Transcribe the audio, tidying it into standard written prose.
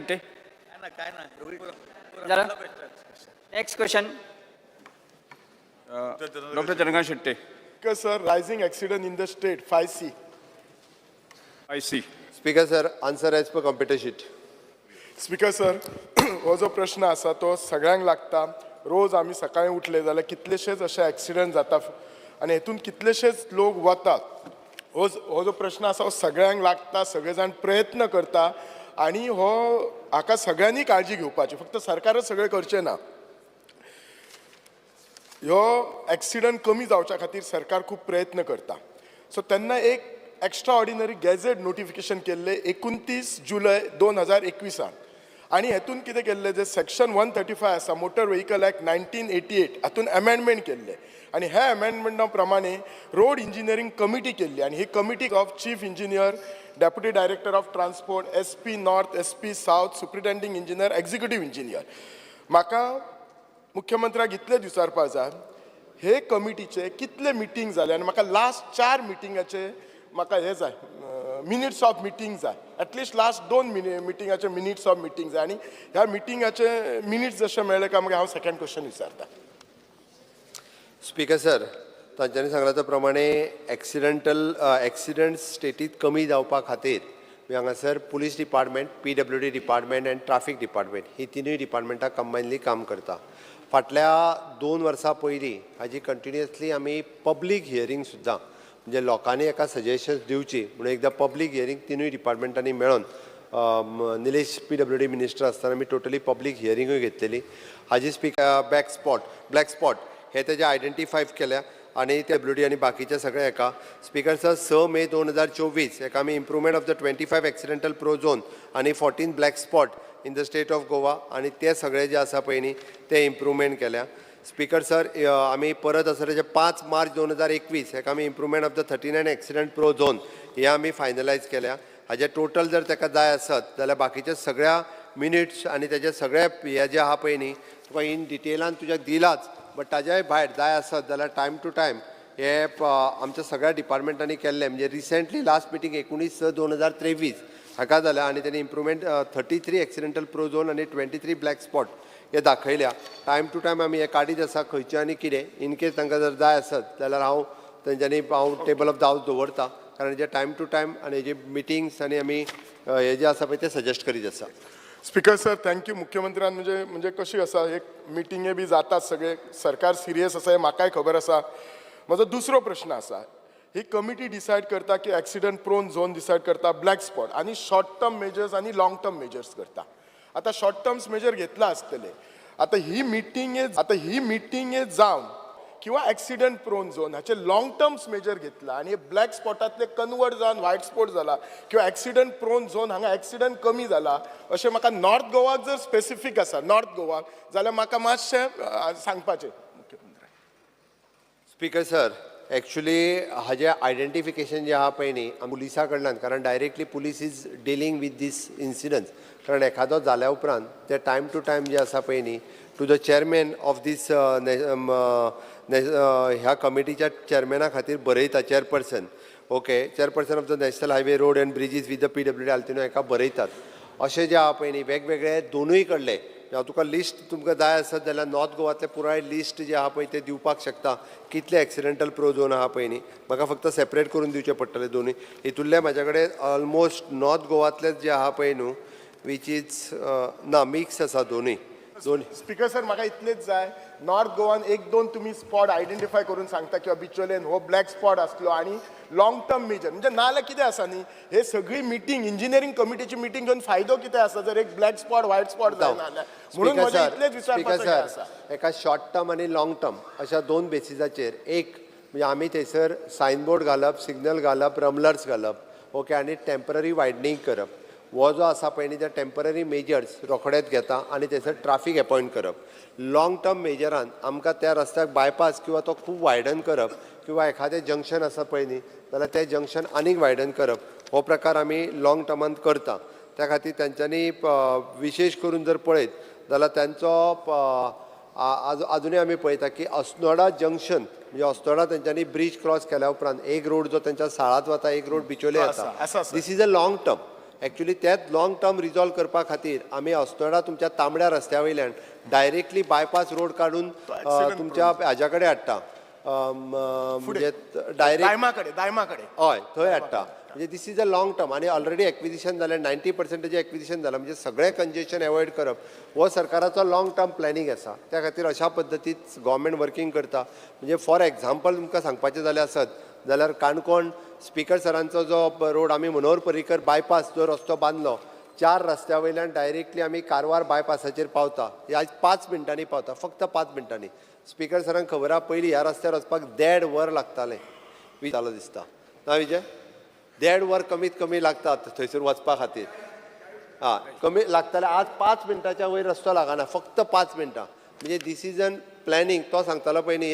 Shetty. झालं? Next question. Doctor Chandrakant Shetty. Speaker sir, rising accident in the state, 5C. I C. Speaker sir, answer as per computer sheet. Speaker sir, हो जो प्रश्न आसा तो सगळ्यांक लागता. रोज आमी सकाळी उठले जाल्यार कितलेशेच अशे एक्सिडंट जाता आनी हेतून कितलेशेच लोक वतात. हो जो प्रश्न आसा हो सगळ्यांक लागता, सगळे जाण प्रयत्न करता आनी हो हाका सगळ्यांनी काळजी घेवपाची, फक्त सरकारच सगळें करचें ना. ह्यो एक्सिडंट कमी जावच्या खातीर सरकार खूब प्रयत्न करता. सो तेन्ना एक एक्स्ट्रा ऑर्डिनरी गॅझेट नोटिफिकेशन केल्लें 29 जुलय 2021 आन आनी हेतून कितें केल्लें, जे सेक्शन 135 आसा Motor Vehicle Act 1988, हातून एमेंडमेंट केल्लें आनी ह्या एमेंडमेंटा प्रमाणे रोड इंजिनियरींग कमिटी केल्ली आनी ही committee of chief engineer, deputy director of transport, SP North, SP South, superintending engineer, executive engineer. म्हाका मुख्यमंत्र्याक इतलें विचारपाक जाय, हे कमिटीचे कितले मिटींग जाले आनी म्हाका लास्ट चार मिटिंगाचे म्हाका हे जाय, मिनिट्स ऑफ मिटींग जाय, एटलिस्ट लास्ट दोन मिटिंगाचे मिनिट्स ऑफ मिटींग जाय आनी ह्या मिटिंगाचे मिनिट्स जशे मेळ्ळे काय मागीर हांव सेकंड क्वेश्चन विचारता. स्पीकर सर, तांच्यांनी सांगलां त्या प्रमाणे एक्सिडंट स्टेटीत कमी जावपा खातीर हांगासर police department, PWD department and traffic department ही तिनूय डिपार्टमेंटां कंबायनली काम करता. फाटल्या 2 वर्सां पयलीं हाजी कंटिन्युअसली आमी पब्लीक हियरींग सुद्दां, म्हणजे लोकांनी एका सजेशन्स दिवची म्हणून एकदां पब्लीक हियरींग तिनूय डिपार्टमेंटांनी मेळोन, निलेश पीडब्ल्यूडी मिनिस्टर आसतना आमी टोटली पब्लीक हियरिंगूय घेतलेली. हाजी speaker, back spot, black spot हे तेजे आयडेंटिफाय केल्या आनी ते डब्ल्यू डी आनी बाकीचे सगळे हेका. स्पीकर सर, 6 मे 2024 हेका आमी improvement of the 25 accidental prone zone आनी 14 black spot in the state of Goa आनी ते सगळे जे आसा पळय न्ही, ते इम्प्रुवमेंट केल्या. स्पीकर सर, आमी परत आसा तेजे 5 मार्च 2021 हेका आमी improvement of the 39 accident prone zone हे आमी फायनलायज केल्या. हाजे टोटल जर ताका जाय आसत जाल्यार बाकीचे सगळ्या मिनिट्स आनी तेजे सगळे हे जे आहा पळय न्ही, तुका इन डिटेलान तुज्या दिलाच, बट ताज्याय भायर जाय आसत जाल्यार टायम टू टायम हे आमच्या सगळ्या डिपार्टमेंटांनी केल्लें. म्हणजे रिसेंटली लास्ट मिटींग 19/6/2023 हाका जाल्या आनी तेणी improvement 33 accidental prone zone आनी 23 ब्लॅक स्पॉट हे दाखयल्या. टायम टू टायम आमी हे काडीत आसा खंयचे आनी कितें. इन केस तांकां जर जाय आसत जाल्यार हांव तेंच्यांनी हांव टेबल ऑफ the house दवरता, कारण जे टायम टू टायम आनी हेजे मिटिंग्स आनी आमी हे जे आसा पळय ते सजेस्ट करीत आसा. Speaker sir, thank you. मुख्यमंत्र्यान म्हणजे कशी आसा, एक मिटिंगे बी जातात, सगळे सरकार सिरियस आसा हें म्हाकाय खबर आसा. म्हजो दुसरो प्रश्न आसा, ही कमिटी डिसायड करता की एक्सिडंट प्रोन झोन डिसायड करता, ब्लॅक स्पॉट आनी शॉर्ट टर्म मेजर्स आनी लॉंग टर्म मेजर्स करता. आतां शॉर्ट टर्म्स मेजर घेतला आसतले. आतां ही मिटिंगे जावन किंवा एक्सिडंट प्रोन झोन हाचे लॉंग टर्म्स मेजर घेतला आनी ब्लॅक स्पॉटांतले कन्वर्ट जावन व्हायट स्पॉट जाला किंवा एक्सिडंट प्रोन झोन हांगा एक्सिडंट कमी जाला, अशें म्हाका नॉर्थ गोवाक जर स्पेसिफीक आसा नॉर्थ गोवाक जाल्यार म्हाका मातशें सांगपाचें मुख्यमंत्री. स्पीकर सर, एक्चुली हाजें आयडेंटिफिकेशन जें आहा पळय न्ही, पुलिसा कडल्यान, कारण directly police is dealing with this incidents, कारण एखादो जाल्या उपरांत ते टायम टू टायम जे आसा पळय न्ही, to the chairman of this ह्या कमिटीच्या चेअरमॅना खातीर बरयता, chairperson, okay, chairperson of the National Highway Road and Bridges with the PWD Altinho हाका बरयतात. अशें जें आहा पळय न्ही, वेगवेगळे दोनूय कडले हांव तुका लिस्ट, तुमकां जाय आसत जाल्यार नॉर्थ गोवातले पुराय लिस्ट जे आहा पळय ते दिवपाक शकता, कितले एक्सिडेंटल प्रोन झोन आहा पळय न्ही. म्हाका फक्त सेपरेट करून दिवचे पडटले दोनूय हितूंतले. म्हाज्या कडेन ऑलमोस्ट नॉर्थ गोवातलेच जे आहा पळय न्हू, which is ना, मिक्स आसा दोनूय दोन. स्पीकर सर, म्हाका इतलेच जाय, नॉर्थ गोवान एक दोन तुमी स्पॉट आयडेंटिफाय करून सांगता किंवा बिचोलेन हो ब्लॅक स्पॉट आसलो आनी लॉंग टर्म मेजर म्हणजे नाजाल्यार कितें आसा न्ही, हे सगळी मिटींग, इंजिनियरींग कमिटीची मिटींग घेवन फायदो कितें आसा जर एक ब्लॅक स्पॉट व्हायट स्पॉट जायना जाल्यार? म्हणून म्हजें इतलेच विचारपाचें आसा. एका शॉर्ट टर्म आनी लॉंग टर्म अशा दोन बेसिसाचेर, एक म्हणजे आमी थंयसर सायनबोर्ड घालप, सिग्नल घालप, रम्बलर्स घालप, ओके, आनी टेंपररी वायडनींग करप, हो जो आसा पळय न्ही, ते टेंपररी मेजर्स रोखडेच घेता आनी थंयसर ट्राफीक एपॉयंट करप. लॉंग टर्म मेजरान आमकां त्या रस्त्याक बायपास किंवा तो खूब वायडन करप किंवा एखादें जंक्शन आसा पळय न्ही जाल्यार तें जंक्शन आनीक वायडन करप, हो प्रकार आमी लॉंग टर्मान करता. त्या खातीर तेंच्यांनी विशेश करून जर पळयत जाल्यार तेंचो आजुनूय आमी पळयता की अस्नोडा जंक्शन, म्हणजे अस्नोडा तेंच्यांनी ब्रीज क्रॉस केल्या उपरांत एक रोड जो तेंच्या साळात वता, एक रोड बिचोले आसा, येता. आसा, sir. This is a long term. Actually तेच लाँग टर्म रिजॉल्व करपा खातीर आमी अस्नोडा तुमच्या तांबड्या रस्त्या वयल्यान डायरेक्टली बायपास रोड काडून तुमच्या हाज्या कडेन हाडटा, म्हणजे डायरेक्ट दायमा कडेन, दायमा कडेन. हय, थंय हाडटा. म्हणजे this is a long term आनी ऑलरेडी एक्विजिशन जालें, 90 पर्संटेज एक्विजिशन जालां. म्हणजे सगळें कंजेशन एवॉयड करप हो सरकाराचो लाँग टर्म प्लॅनिंग आसा. त्या खातीर अशा पद्दतीन गव्हर्मेंट वर्किंग करता. म्हणजे फॉर एग्जाम्पल तुमकां सांगपाचें जालें आसत जाल्यार काणकोण स्पिकर सरांचो जो रोड आमी मनोहर पर्रीकर बायपास जो रस्तो बांदलो, चार रस्त्या वयल्यान डायरेक्टली आमी कारवार बायपासाचेर पावता. हे आयज 5 मिनटांनी पावता, फक्त 5 मिनटांनी. स्पिकर सरांक खबर आहा, पयलीं ह्या रस्त्यार वचपाक देड वर लागतालें. जालो दिसता ना विजय, देड वर कमीत कमी लागता थंयसर वचपा खातीर. हा, कमी लागताले. आज 5 मिनटाच्या वयर रस्तो लागना, फक्त 5 मिनटां. म्हणजे this is an planning. तो सांगतालो पळय न्ही.